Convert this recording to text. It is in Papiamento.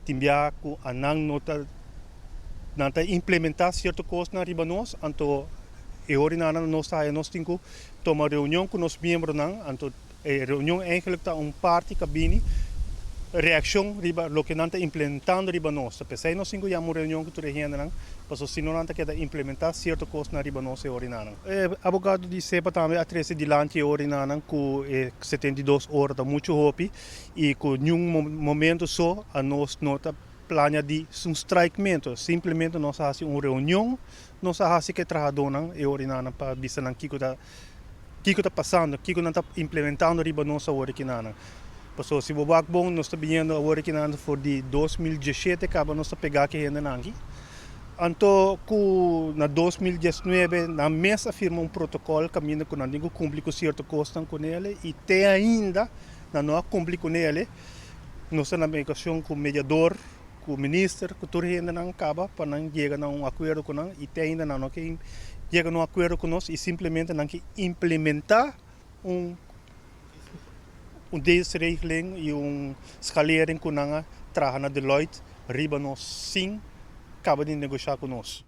Tin bia ku anan no ta nan ta implementá sierto kosnan riba nos, anto e ora nan nos ta haya nos tin ku tuma reunion ku nos miembronan, anto e reunion eigenlijk ta un parti ku a bini reakshon riba loke nan ta implementando riba nos. Ta p'esei nos tin ku yama un reunion ku tur e hendenan, pasobra si no nan ta keda implementá sierto kosnan riba nos e ora nan. E abogado di SEPA tambe a trese dilanti e ora nan ku e 72 ora ta muchu hopi i ku niun momento so a nos no ta plania di un strikemento. Simplemente nos a hasi un reunion, nos a hasi ku e trahadónan e ora nan pa bisa nan kiko ta pasando, kiko nan ta implementando riba nos awor akinan. Pasobra si bo wak bon, nos ta biniendo awor akinan for di 2017 kaba nos ta pega ku e hendenan aki. Anto ku na 2019 nan mes a firma un protokòl kaminda ku nan tin ku kumpli ku sierto kosnan kuné i te ainda nan no a kumpli kuné. Nos ta na negosiashon ku mediador, ku minister, ku tur hendenan kaba pa nan yega na un akuerdo ku nan i te ainda nan no ke yega na un akuerdo ku nos i simplemente nan ke implementá un dienstregeling i un scalering ku nan a traha na Deloitte riba nos sin kaba di negoshá ku nos.